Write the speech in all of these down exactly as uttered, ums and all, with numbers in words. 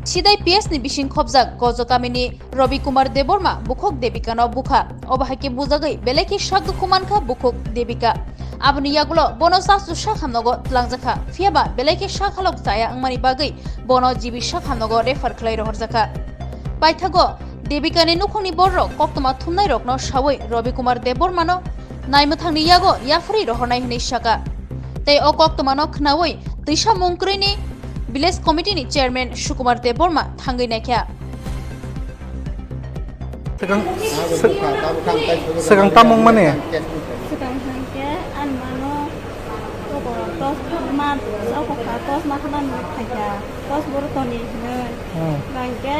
Sidai P S ni bising khobjak Gojo kamini Robi Kumar Debbarma bukhuk Debika no bukha. Obo hai khe bujagwi belai khe sak dukhu mankha bukhuk Debika. Aboni yagulo bono chasu sak hamnogo twlangjakha. Phiyaba belai khe sak halok chaya wngmani bagwi bono G B sak hamnogo refer khlai rohorjakha. Paithago Debika ni nukhungni bororok koktwma thumnai rokno sawi Robi Kumar Debbarma no naimwthangni yago yaphri rohornai hwnwi saka. Tei o koktwmano khnaui twisa mungkwrwini Village Committee ni Chairman Sukumar Debbarma thangwi naikha. Swkang, sw-, swkang tamo wngmani? Swkang hwnkhe ani mano tokoro tos ma, tokoro tos ma khana nung phaikha, tos boro toni hwnwi. Hmm. Hwnkhe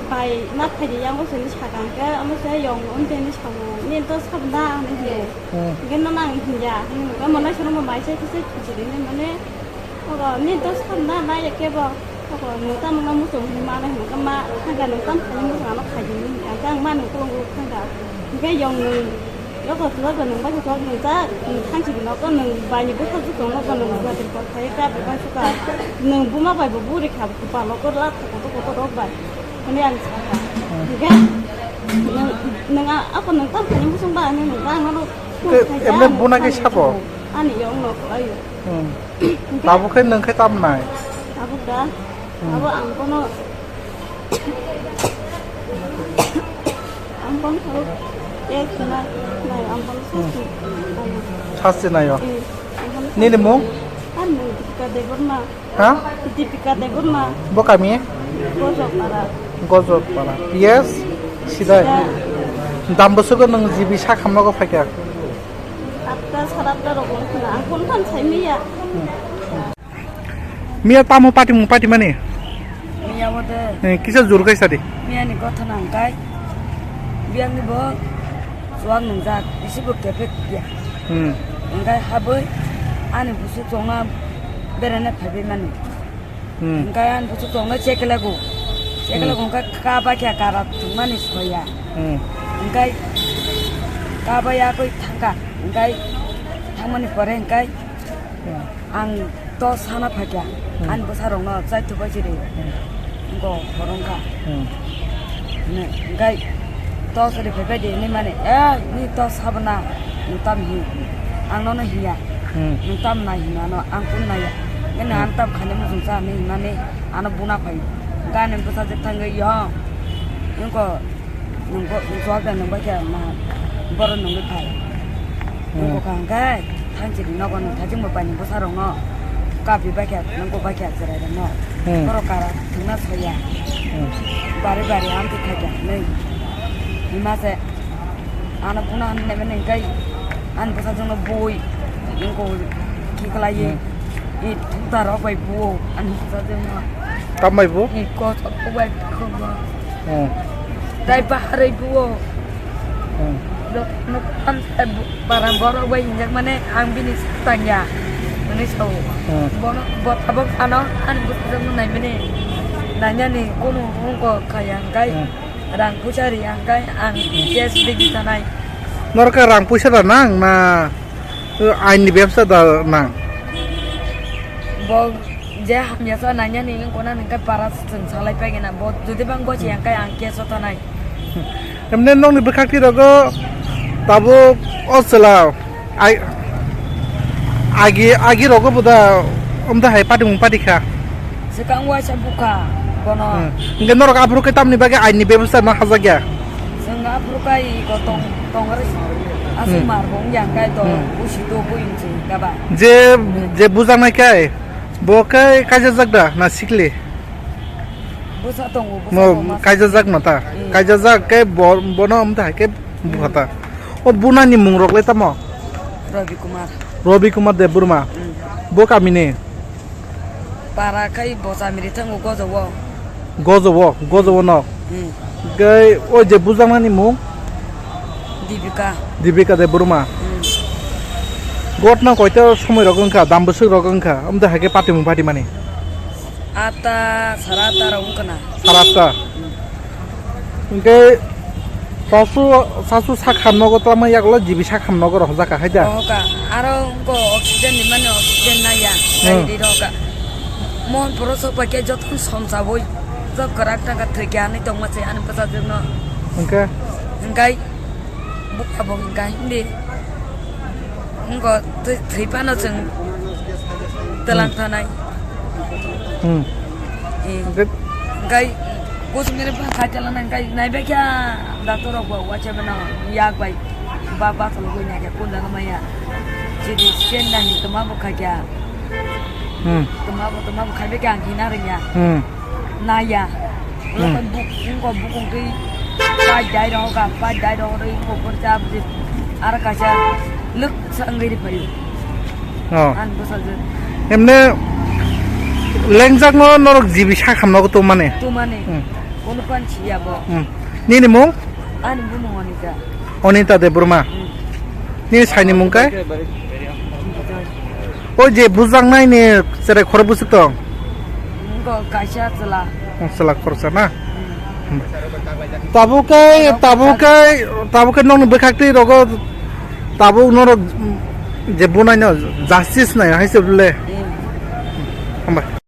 bai ma phaidi yango sini sakang khe, omo se yong onteni sabu, nini tos sabna hinwi. Hmm. Hwnkhe nono ang hinya, hwnwi omo nai soro mo bai se kisa khichiri hinwi mane, ogo nini tos sabna nai ya kebo, ogo nung tamo no muchung hinwi mano hinwi khe ma thangkha nung tamo khaini muchung ano khaidi hinwi khe ang ma nung kulung kulung thangkha. Hwnkhe yong nung Yokto twlak da nwng bai khe twlak nwng ta, nwng thanchi gwnokto nwng baini bwsajwk tongno ba nwng bwsajwk kok khai kha bwkha suka. Nwng buma bai bo buri kha bwpalo kwrwla kotor kotor rok bai. Hwnwi ang sakha. Hmm. Hwnkhe nwng, nwng a, ako nwng tam khaini muchung ba hwnwi nwng ta ano. Ke, emne buna khe sabo? Ani yong no kwlaio. Hmm. Hwnkhe tabuk khe nwng khe tam nai? Tabuk da? Hmm. Abo ang bono, ang bono tharo, eh, khna, nai, ang bono sasti, hmm, naio. Sasti naio? Eh, ang bono sasti. Nini mung? Ani mung Dipika Debbarma. Ha? Dipika Debbarma. Bo kami? Gojopara. Gojopara. P S? Sidai? Sidai. Dam bwswgo nwng G B sak hamnogo phaikha? Atta, sara atta rok wng khna. Ang phone than sai manya. Hmm. Miya tamo patimung patimani? Miya wngkha. Eh, kisa jor kaisa di. Miya ni gotha nang kai. Biyang ni bo chuwak nungjak, bisi bo kepek ya. Hmm. Hwnkhe habwi ani busu chongna berana phaibai mani. Hmm. Hwnkhe ani busu chongna chekelago. Chekelago. Hmm. Hwnkhe kaba kya kara thwngmani soya. Hmm. Hwnkhe kaba ya koi thangka. Hwnkhe thangmani pore hwnkhe Hmm. Ang to sana phaikha, hmm, ani bwsarokno chaithok bai chiri, hmm, go horongkha. Hmm. Hwnwi, hwnkhe to sari phaibai di hinwi mani, "Eh, ni to sabana, nwng tam hi? Ang nono hiya, hmm, nwng tam nai hinwi ano ang kun naiya." Hwnwi, hmm, ang tam khaina muchungsa hinwi hinmani ano buna phai. Hwnkhe ani bwsajwk thangwi, "Yong, nwng ko, nwng bo, nwng chuwak da nwng bai khe ma, borok nwngwi phai." Hmm. Nwng bwkha hwnkhe thangchiri nogo nwng thajwk bo bai nwng bwsarokno kapi bai khe nwng bo bai khe chwrairokno. Hmm. Borok kara thwngna soya. Hmm. Bari bari amtwi khaikha hinwi hima se ano buno hinwi naimani hwnkhe ani bwsajwkno bui nwng ko khiklaiwi. Hmm. I thuta rok bai buo ani bwsajwkno. Tam bai buo? I kochok bai khokma. Hmm. Tei baharwi buo. Hmm. Nok, nok tam sai bu-, barang borok bai hinjak mane ang bini sak tangya. Hwnwi sao. Hmm. Bono, bo tabok ano ani bwsajwkno naimani. Nainani kunu wngkok kaya hwnkhe. Hmm. Rang puisa ri ang kai ang case digi tanai. Norok rang puisa da nang na, eh, aini bebsa da nang? Bo je hamya sa nanya ni kona nang kai para chwng salai pai gana bo jodi bang gochi ang kai ang case o tanai. Emne nokni bwkhak ti rogo tabuk o chwla. Ai, agi, agi rogo bo da, um, da hai pati mung pati kha. Swkang waisa bukha bono. Hmm. Hingke norok aphuru khe tamni bagwi aini bebostha no hajak ya? Chwng aphuru kai iko tong, tongri aswk, hmm, mar bong yang kai to, hmm, busi to buing chwng kaba. Je, hmm, je bujaknai kai, bo kai kaijajak da na sikli? Bwsa tongo, bwsa. Mo tongo, kaijajak no ta? Hmm. Kaijajak khe bo, bono um, da hai khe bukha ta. Hmm. O bunani mung rok le tamo? Ravi Kumar. Ravi Kumar Debbarma. Hmm. Bo kamini? Para khai bo chamiri thango gojo o. Gojo o, gojo o no. Hmm. Gai o je bujaknani mung? Dibika. Dibika Debbarma. Hmm. Gotna koita somoi rok wngkha, dam bwswk rok wngkha, amtwi hai khe patimung patimani? Atta, sara atta rok wngkha na. Sara atta. Hmm. Hingke sasu, sasu sakham nogo tamo yagulo G B sakham nogo rohorjak kha hai da? Rohorkha. Aro wngko oxygen ni mani oxygen naiya. Hmm. Gai di rohorkha. Mohon poro sok paikhe jotono somsaboi. Kwrak taka thwi khe ani tongma se ani bwsajwkno. Hwnkhe? Hwnkhe bukha bo hwnkha hindi. Wngkha thwi, thwi phano chwng twlang Hmm. thanai. Hmm. Eh. Hwnkhe? Hwnkhe kuchukni phano khai twlangnai hwnkhe naibaikha doctor rok bo waisa bwno yak bai ba, ba chologwi naikha kun jaga maya. C T scan nai tongma bo khaikha. Hmm. Tongma bo, tongma bo khaibaikha ang hina rwngya. Hmm. Naya. Hmm. Lokon buk, wngkha bukung twi pai dai rohoka, pai dai rohorwi wngkha porcha bwswi aro kaisa lwk sa wngwi rwphaio. Oh. Ani bwsajwk. Emne lengjakno norok jibi sa khamnago tumani? Tumani. Hmm. Kono pan siya bo. Hmm. Nini mung? Ani bumung Anita. Anita Debbarma. Hmm. Nini saini mung kai? Oi je bujaknai ni cherai khoro busuk tong. Wngkha kaisa chwla. Chwla khoroksa na? Hmm. Tabuk kai, tabuk kai, tabuk kai nokni bwkhak twi rogo tabuk norok je bunai no justice nai hai se bole. Hmm. Hambai.